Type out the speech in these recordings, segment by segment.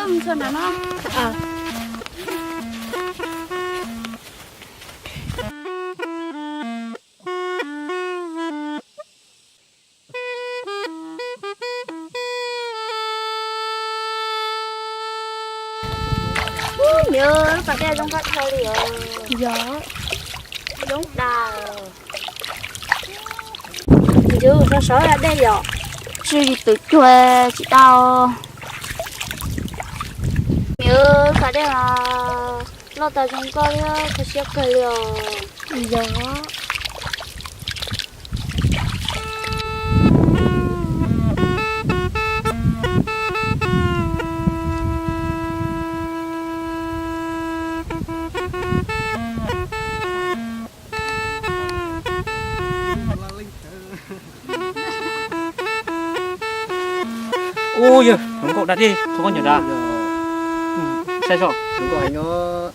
Mus txog nram no. Ub, niam, lub pas dej zoo nkauj dhau li os. Yog, zoo dag. Yus sov sov dej yom, tsis twm cuag tsis tau. Niam, pas dej mas loj tas zoo nkauj thiab kho siab kawg li os. Yog. Ub, yog hluas nkauj da dej txhua khaub ncaws da. Saib soj hluas nkauj heev os.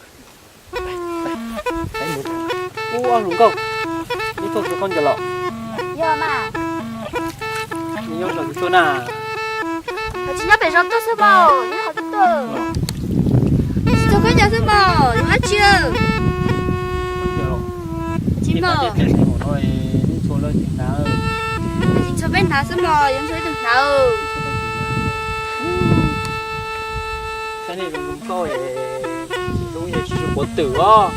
Ub, hluas nkauj, neb tuaj txhua khaub ncaws los? Yog mas. Neb nyob zos twg tuaj na? Tsis nyob pem zos tuaj xwb mas, nyob qhov twg tuaj? Txhua khaub ncaws xwb mas, yog dab tsi? Tsis mas. Txhua peb hnav xwb mas, yuav ntxhua ib tug hnav. Saib nej zoo zoo nkauj, zoo yog tsis tsw quav twm os.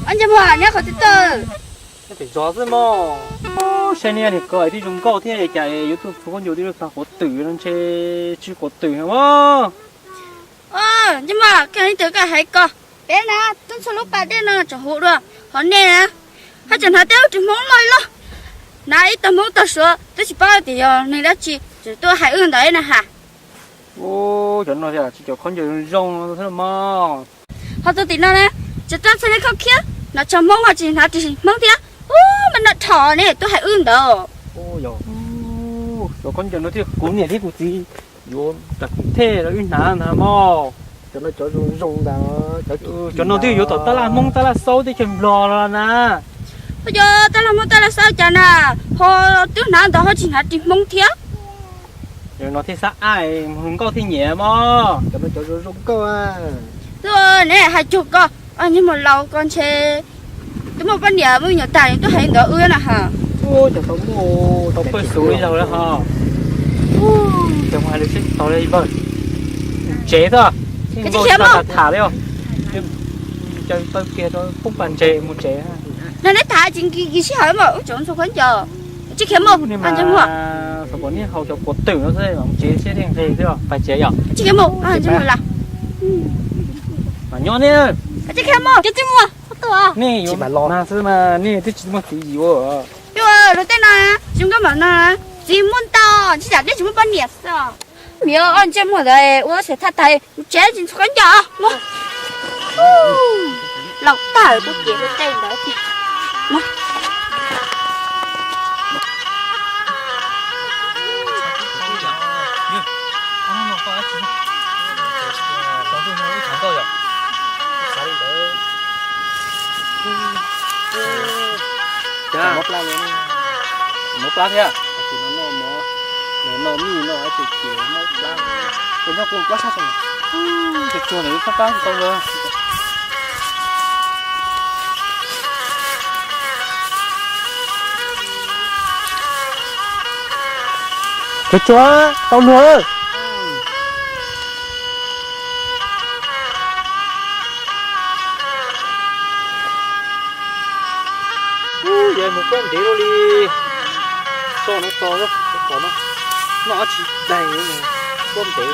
Ob ntsej muag, neb qhov twg tuaj? Nyob pem zos xwb mog. Saib nej niag ko twb zoo nkauj thiab cas yuav tuaj txhua khaub ncaws twb txog quav twm no ntshe tsw quav twm os. Ntsej muag, koj hais ko, peb na tuaj txhua lub pas dej no tseem hu dua, ho nej na, haj tseem hnav tej ris hmoob loj loj, hnav ib tag hmoob tag suav twb tsis paub tias yog neeg dab tsi, tseem tuaj hais wb ntawd na has. Ub, cov no tsis cov khaub ncaws zoo zoo no thiab mog. Ho tus tim no na, tseem rab txhais niag khaub khiab, hnav tsho hmoob ho tsis hnav ris hmoob thiab. Ub, mas noj dhau ne tuaj hais wb ntawd. Cov khaub ncaws no thiaj kuv niam thiab kuv txiv yuav tas kuv thiaj los wb hnav ntag mog. Cov no cov zoo zoo ntag. Cov no twb yuav tom tab laj hmoob tab laj xaub teb chaws nplog los na. Ho cov tab laj hmoob tab laj xaub cas na, ho twb hnav ntawd ho tsis hnav ris hmoob thiab. No thiaj xab ab, hluas nkauj thiaj nyiam mog. Cov no cov zoo zoo nkauj. Tuaj ne hais cuag koj, ntsej muag laus ko ntshe twb muaj poj niam muaj me nyuam tag tuaj hais ntawd wb na has. Cov tau muaj, tau pawj xus li laus lawm ho. Cov mus hais lus seb tau li vawg. Mus tsev xwb, tsis khiav mus tham li os. Caw tawg kiag rau poob pas ntses mus tsev. No neb tham tsis nkim sij hawm mas ub tseem ntxhua khaub ncaws. Tsis khiav mus, ntsej muag. Xav kom neb haus cov quav twm no xwb, mus tsev seb thiaj nqig xwb, pais tsev yom. Tsis khiav mus, ntsej muag las. Mas nyob ne. Tsis khiav mus, ntsej muag. Nej yuav mag xwb mas nej twb tsis muaj txiv yim ua. Yus luag tej no zoo nkauj mam no, txiv muaj ntau, tsis yam dej tsis muaj poj niam xwb. Miv, ob ntsej muag ntawd ua xwm thaj tag, mus tsev tsis ntxhua khaub ncaws mus. Laus tag tuaj ces luag tej ntawd thiab. Mob plab thiab. Noj mij noj ces mob plab. Nyob kuv plab sab tso. Tsuag tsuag ntawm plab plab tau lawm. Tsuag tsuag tau luag. Ub, yog mus plob ntev luaj li. So no tso, no, noj dab tsi daig, plob ntev.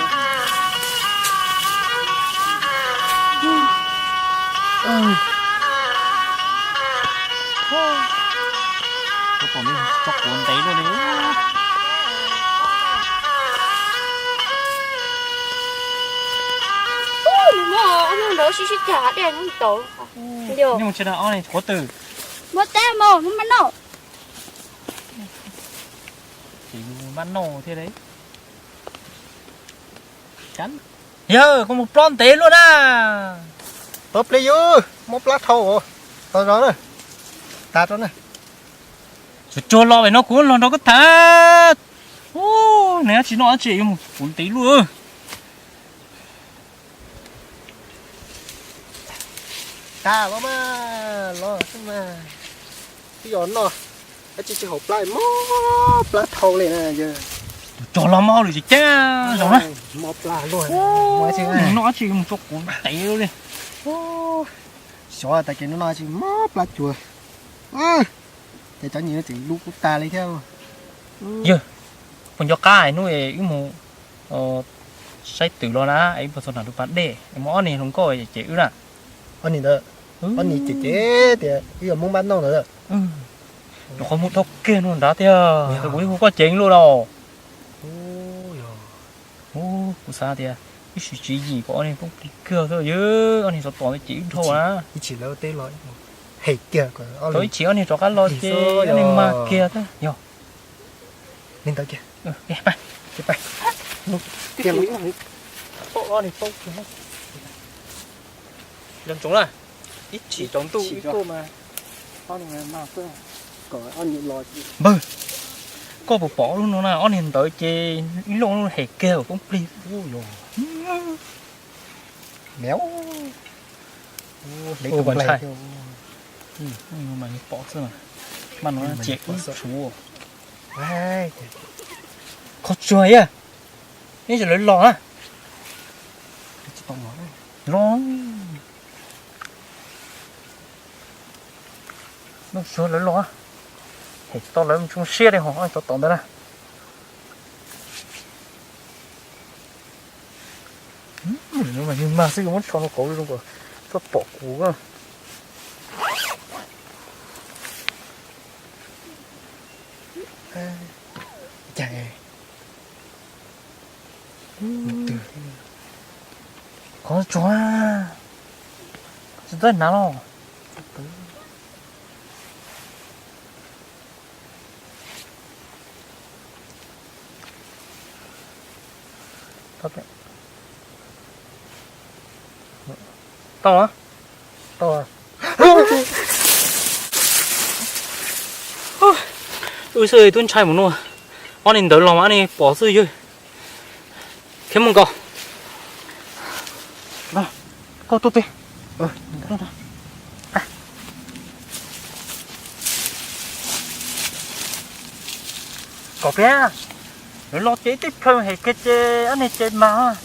Tso quav ntev luaj li. Ub, nws muab ob hnub nrad sib sib cag dej hnub tau. Nyob tsis dag ob ne quav twm. Muab teb mus, muab mab noj. Ces mab noj thiab li. Yawg, koj mus plob ntev luaj na. Tau plig yus, mob plab dhau. Tau zog na. Tas rau na. Tsuag tsuag los pem no kuv los nrog koj tham. Ub, neb tsis noj dab tsi yuav mus quav ntev luaj. Tas los mas, los xwb mas. Twb yog noj, dab tsi tsis haum plab, mob plab dhau li na yog. Tus tsov los mob lawm ces ceeb zoo na. Mob plab luaj. Noj dab tsi mus tso kuv tev li. Xyov tas kev no noj dab tsi mob plab cuag. Ces cov nyias tseem lub kub tas li thiab. Yog, puas nco qab hnub wb mus saib twm los na, wb puas txog nram lub pas dej, muaj ob niag hluas nkauj ces wb na. Ob niag ntawd, ob niag ces ces tias wb yog Hmoob Npab Nauj ntawd. Rau qhov muaj dhau kiag no nrad tiag, kuv hu koj ceev luaj los. Kuv xav tias ib sim tswv yim kom ob niag poob plig kiag xwb, ob niag tsov tom ntawd ces wb dhau na. Ib chim lawv teb los, hem kiag, tau ib chim ob niag rov qab los ces ob niag mag kiag xwb yog. Li ntawd kiag. Pab, pab. Zoo tsoov na, ib chim tsaus ntuj ib tuaj mas. Npawg, koj puas pom lub no na, ob niag ntawd ces ib lub hem kiag poob plig. Ua ntshai. Pom xwb mas, mas no ces wb tshuav. Qhov tsuag yog, neb lawv los na. Los. Noj suav lawv los, hem tau lawv mus tsoo siab li ho tsov tom ntawd na. Mas yog mag xwb yuav muab tsho no kauv zoo kom txhob pom kuv. Qhov tsuag, tsis txawj hnav los. Tau, tau. Wb xwb twb ntshai mus no, ob niag ntawd los mas ob niag pom xwb yog. Khiav mus nkaus. Koj tuaj pem. Kom pem, lawv los ces ib teg plhaw hem kiag ces ob niag ces mas.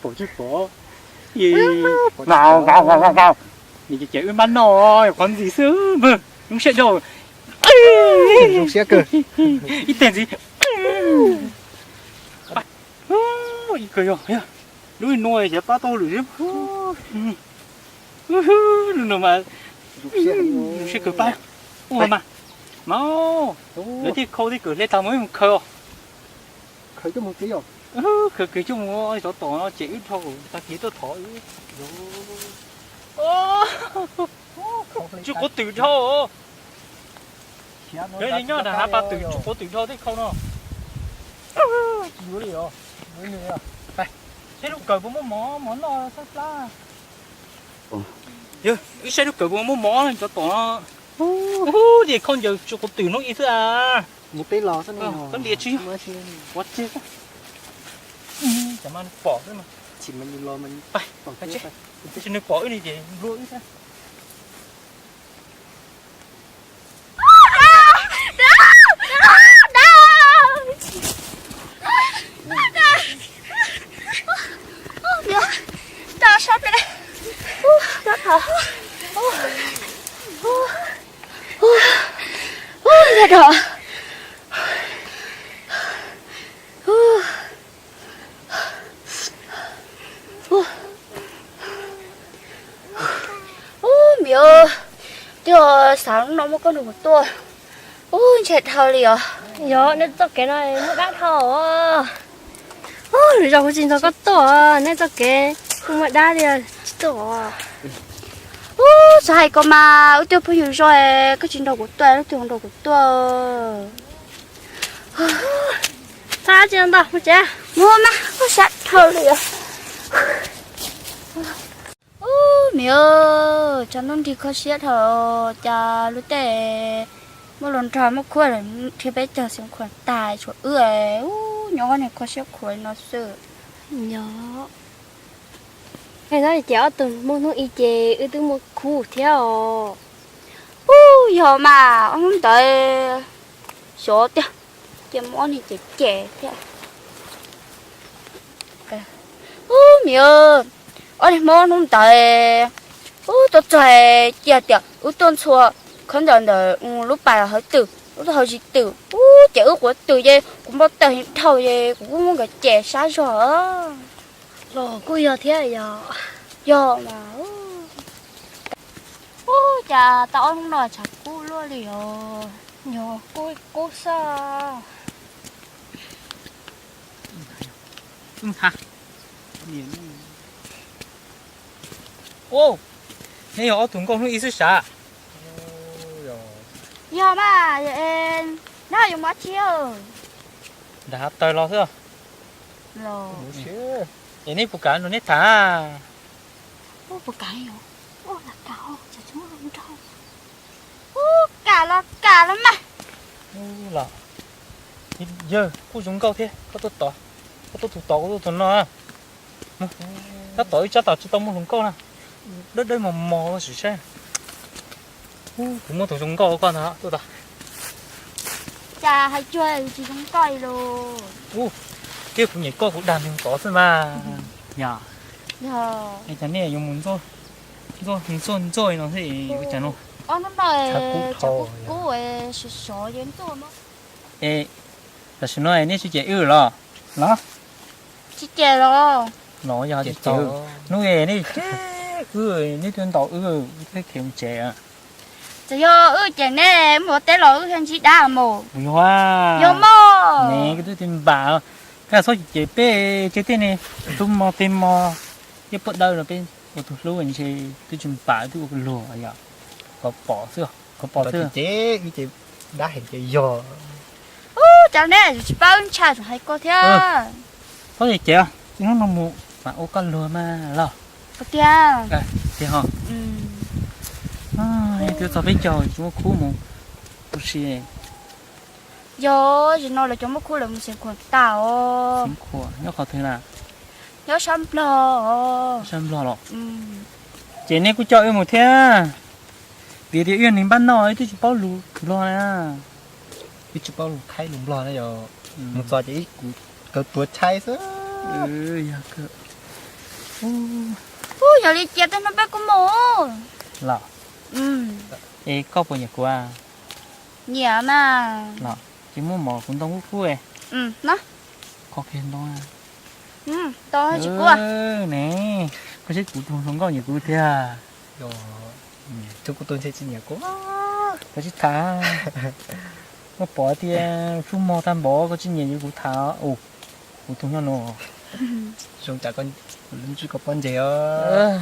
Pom tsis pom? Nws ces wb mab noj qhov ntxiv xwb, zoo siab dhau. Ib teg ntxiv. Ib kawg yog, lub nuav xyov pab tau lwm. Lub no mas zoo siab kawg pab. Ua mas, mas lawv thiaj khau thiaj kawm hle tag mus ib mus khaws os. Khaws kawg coj mus tsov tom no ces wb dhau tag kis tuaj thov. Tsuj quav twm dhau. Yog li nyob nram hav pas twm tsuj quav twm dhau thiaj khau no. Saib lub kawm puas muaj mov, mov noj saib plab. Yog, wb saib lub kawm puas muaj mov tsov tom no. Ub, ces khaub ncaws tsuj quav twm hnub ib xwb a. Mus teb los xwb, koj ntiav tsis yog. Ua tseg xwb. Cas mas nws pom xwb mas. Tsis nws pom wb ne ces nplua wb xwb. Twb xav hnub no muab koj nrog kuv tuaj. Ub, ntshe dhau li os. Yog nej txoj kev no muaj dab dhau os. Lwm zaus kuv tsis nrog koj tuaj, nej txoj kev kuj muaj dab li, tsis tuaj os. Ub, xav hais koj mas, wb twb phooj ywg zoo, koj tsis nrog kuv tuaj, leej twg nrog kuv tuaj? Txhob tsis ntau, mus tsev. Mus mas, koj sab dhau li os. Ub, miv, tshav ntuj nrig kho siab dhau, cas lub teb muaj hluas nraug muaj khub dhia peb caug xeev khuam tag, tshuav wb ub nyob niag kho siab khuav li no xwb. Yog, ces ob tug muaj hnub i ces wb twb muaj khub thiab os. Ub, yog mas, ob hnub ntawd xyov tiag, cia muab ob niag cem cem thiab. Ub, miv, ob niag hmoob hnub ntawd ub tuaj txog cia tias wb tuaj ntxhua khaub ncaws ntawm lub pas hauv twm, wb tuaj hauv zis twm ub ces wb quav twm ces kuv npau taws heev dhau ces kuv kuj muab nkawd cem sab zog. Los kuj yog thiab yog. Yog mas. Ub, cas tau ob hnub no tshav kub luaj li os. Yog kub kub xwb. Ub, neb yog ob tug nkauj hnub ib xwb sav? Yog mas, neb yuav mus dab tsi? Nram hav taws los xwb. Es neb puas kam nrog neb tham? Puas kam? Ua los kam, tsam tsis muaj hluas nraug. Ub, kam los kam los mas. Los, yawg kuj zoo nkauj thiab, koj tuaj tod, koj tuaj tus tod, kuv tuaj tus no. Tab tom wb tsab tom tsis tau muaj hluas nkauj na, dawb dawb mos mos los sim saib. Kuv muaj tus zoo nkauj koj ntag tuaj tod. Cas hais cuag tsis zoo nkauj li los? Ub, thiab kuv nyiam koj kuv dag nws tod xwb mas. Yog, es cas nej yuav mus ntxuaj ntxuaj ntxuaj no thiab ua cas no? Ob hnub no tshav kub kub sov sov yuav ntxuaj no. Es tam sim no nej tsis cem wb los? Los, tsis cem los? Los yog tsis cem wb, hnub nej cem wb, nej twb ntaus wb, wb thiaj khiav mus tsev. Txawm yog wb cem neb mus ua teb los wb thiaj ntsib dab mus. Yog, yog mog, ne koj twb ti npam, koj txhob cem peb, ces tej ne, hlub mos tej mos, tej poj dawb no peb ua tus hlub ntshe twb tsis npam twb ua luag yom. Kov pom xwb, kov pom xwb. Ces wb ces dab heev ces yog. Ub, cas neb tsis paub ntshai tseem hais koj thiab. Txhob cem, hnub no mus mam ua koj luag mas los. Tiag, tiag ho. Twb txog peb caug tsis muaj khub mus ua si. Yog, zaum no lawv cov muaj khub lawv mus Xeev Khuam tas os. Xeev Khuam nyob qhov twg na? Nyob sab Nplog. Sab Nplog los? Ces nej kuj coj wb mus thiab. Vim tias wb yog neeg npaj noj, wb twb tsis paub lus Nplog na. Wb tsis paub lus Thaib lus Nplog na yog. Mus txog ces ib kuv kawg tuav tshaib xwb. Yog li cia tej no peb kuj mus. Los, es koj puas nyiam kuv? Nyiam mas. Los, ces muab mov kuv ntoo kub kub. Kho kiag ntoo. Ne, koj saib kuv tus hluas nkauj nyiam kuv tiag. Tus kuv tus ntshe tsis nyiam kuv. Koj tsis tham. Muab pom tias xub mog tag npaum koj tsis nyiam kuv tham. Kuv tus nyob no. Zoo cas kuv lub ntsej koj pob ntseg os.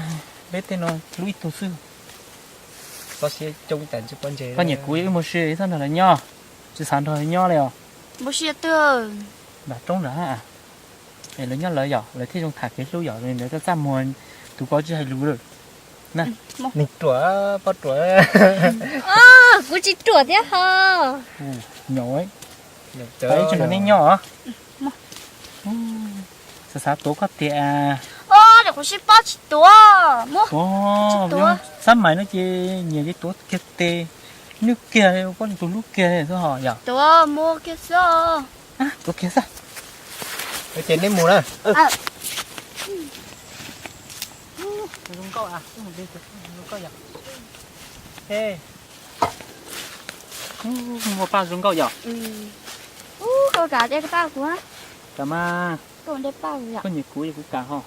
Peb tej no hlub ib tug xwb. Txoj sia coob cas ntsej pob ntseg. Koj nyiam kuv wb mus si txhob nrog lawv nyob. Tsis xav nrog lawv nyob li os. Mus si twg? Nram roob nrad. Es lawv nyob lawv yom, lawv thiaj zoo tham kev hlub yom, lawv txaj txaj muag, tus ko tsis hais lus lawm. Neeg ruam, poj ruam. Kuv tsis ruam thiab ho. Nyaum, ib tsis nrog nej nyob. Xav xav tuav koj tiag. Kuv sib pob tsis tuav. Xab mais no ces nyiam ces tuav kiag tes, nws kiag li, pob tus hlub kiag li xwb ho yom. Tuav, muab kiag xwb. Tuav kiag xwb. Ces neb mus na. Zoo nkauj, zoo nkauj yom. Muaj paj zoo nkauj yom. Koj kam de paj kuv. Kam mas. Koj nyiam kuv, kuv kam ho.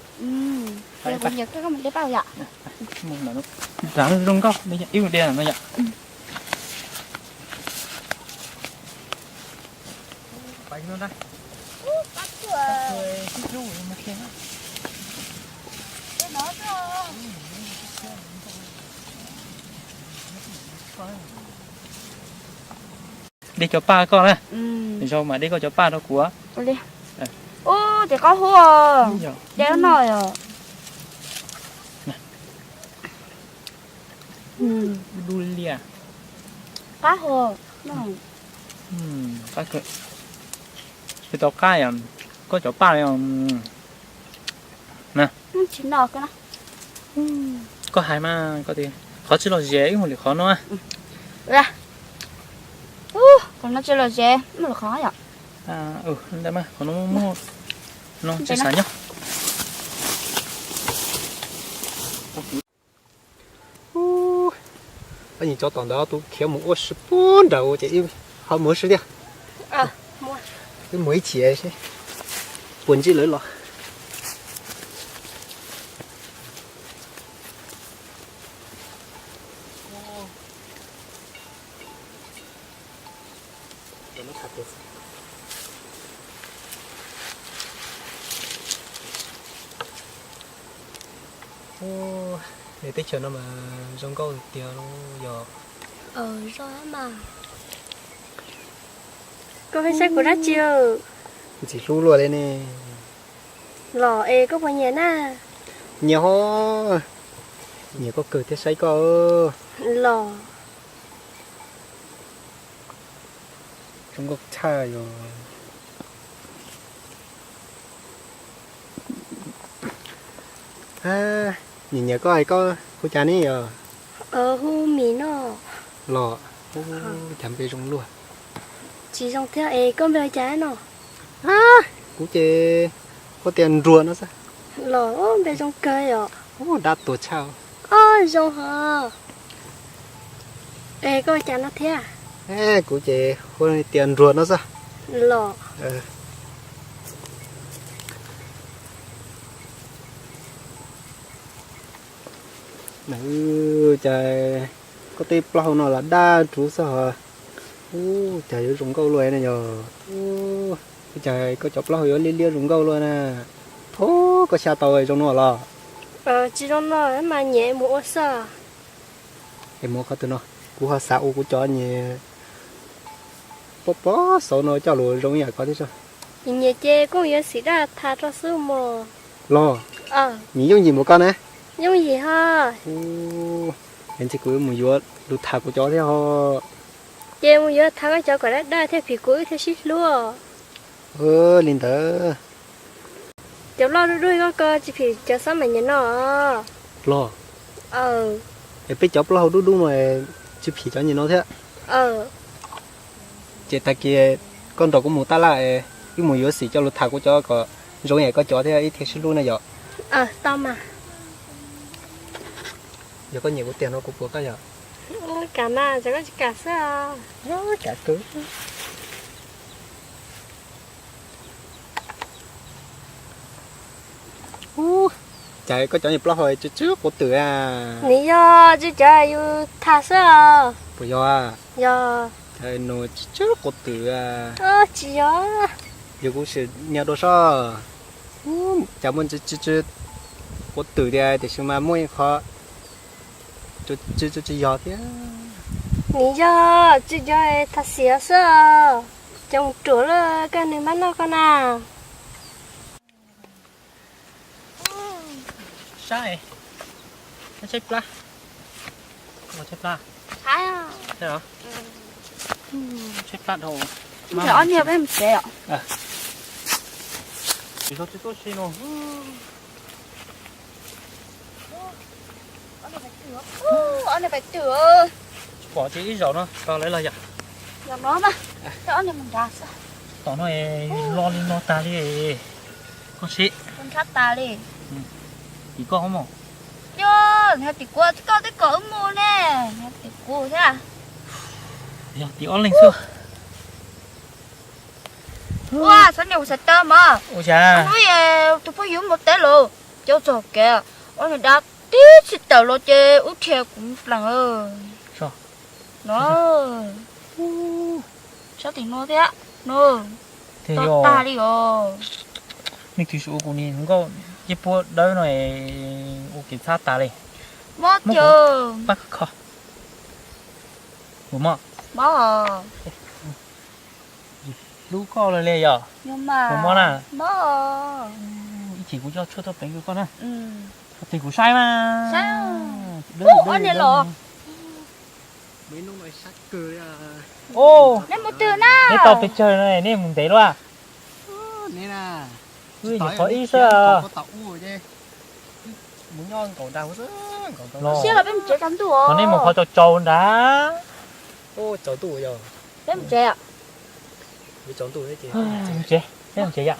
Kuv nyiam koj, koj de paj yom. Zoo nkauj, ib de no yom. De cov paj koj na. Zaum mas de koj cov paj rau kuv. Ub, ces qab huab, de no yom. Dub liaj. Qab huab. Tau qab, koj cov paj na. Koj hais mas koj tias qhov tsis lom zem wb mus lwm qhov no. Qhov no tsis lom zem, mus lwm qhov yom. Ntawd mas qhov no muaj no tsis xav nyob. Koj nyiam cov tom ntawd tus khiav mus ua si puag nraud ces ho mus si thiab. Wb mus ib chim seb puas ntsib lawv los. Teb chaws no mas zoo nkauj tiag los yog. Koj pheej saib kuv dab tsi? Ntxim hlub luaj li ne. Los es koj puas nyiam na? Nyiam ho, nyiam koj kawg thiab saib koj. Los zoo nkauj tshaj yog. Nyiam nyiam koj es koj hu cas ne yog? Hu Mis no. Los, cas npe zoo luaj. Tsis zoo thiab es koj npe hu cas no? Kuv ces hu tias Nruas no xwb. Los, npe zoo kawg yom. Dab tuag tshaj. Zoo ho. Es koj hu cas no thiab? Kuv ces hu tias Nruas no xwb. Los. Cas koj tej plaub hau no los daj ruv xwb hos. Ub, cas yuav zoo nkauj luaj na yog. Ub, cas koj cov plaub hau yuav liab liab zoo nkauj luaj na. Thov koj xyaw tau zoo no los. Tsis zoo no mas nyiam mus ua xwb. Es mus qhov twg no, kuv ho xav ua kuv cov nyias pob pob xauv no coj los zoo ib yam koj thiab tso. Nyiam ces koj yuav xim daj tham rau xwb mos. Los, nyias yooj yim mus koj na. Yooj yim ho. Es ntxim kuv mus yuav lus tham kuv cov thiab ho. Ces mus yuav tham koj cov kom daj daj thiaj phim kuv wb thiaj sib hlub. Li ntawd. Cov plaub hau dub dub koj ko tsis phim cov xab maim nyuam no. Los, es peb cov plaub hau dub dub no tsis phim cov nyuam no thiab. Ces tag kis koj nrog kuv mus tab laj, wb mus yuav xim coj lus tham kuv cov kom zoo yam koj cov thiab ib thiaj sib hlub na yom. Tau mas. Yog koj nyiam kuv tiag no kuv puas koj yom? Kam mas, koj tsis kam xwb. Kam kawg. Ub, cas koj cov nyuam plaub hau tsw tsw quav twm a? Nws yog tsw cov yus tham xwb. Puas yog? Yog. Cas nws tsw tsw quav twm a? Tsis yog. Yog kuv sim nyiam dua soj. Cas muaj tsw tsw quav twm tiag tiam sis mas muaj ib qho tsw tsw tsis yog thiab. Nws yog tsw cov tham xiav xwb. Cov mus ruam lawm koj nws mab noj koj na. Saib, saib plab. Saib plab. Saib plab dhau. Ob niag peb mus tsev os. Tsis tau tsis tuaj si no. Ob niag pais twg? Tsis pom ces ib zaug no tau lawv los yom. Zaum no mas, ob niag mus nrad xwb. Tom no lo li no tag li. Koj sim. Koj ntshab tas li. Tim koj mus. Yog, tim kuv, koj twb kom wb mus ne. Tim kuv thiab. Yog tim ob leeg xwb. Ua, txhob nias kuv xaiv tau mas. Ua cas? Hnub tus phooj ywg mus teb lawm, coj txog kev, ob niag dab Tib txhij tawm los ces wb dhia kuv plees. No, sab tim no thiab no, to tag li os. Nej twb ua kuv ni nkauj, ib puab dawb no ua kev txhab tas li. Mob tiag. Pab kho. Mob. Mob. Hlub koj lawm li yom. Mob na. Mob. Ib chim kuv coj tshuaj tuaj pleev rau koj na. Koj tig kuv saib mas. Ub, ob niag los. Neb mus twg na? Neb tau pes tsawg no nej mus ntev luaj? Wb yim qhov ib xwb. Siab los peb mus tsev tsaus ntuj. Qhov nej mus qhov tsaus tsaus nrad. Peb mus tsev. Mus tsev, peb mus tsev yom.